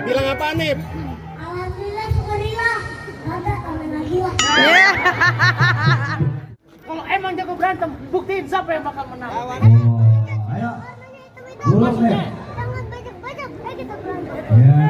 Bilang apa nih? Alhamdulillah, syukurillah. Ada amin lagi lah. Kalau emang jago berantem, buktiin siapa yang bakal menang. Oh, ayo. Buruk nih. Jangan banyak-banyak, ayo kita berantem. Ya.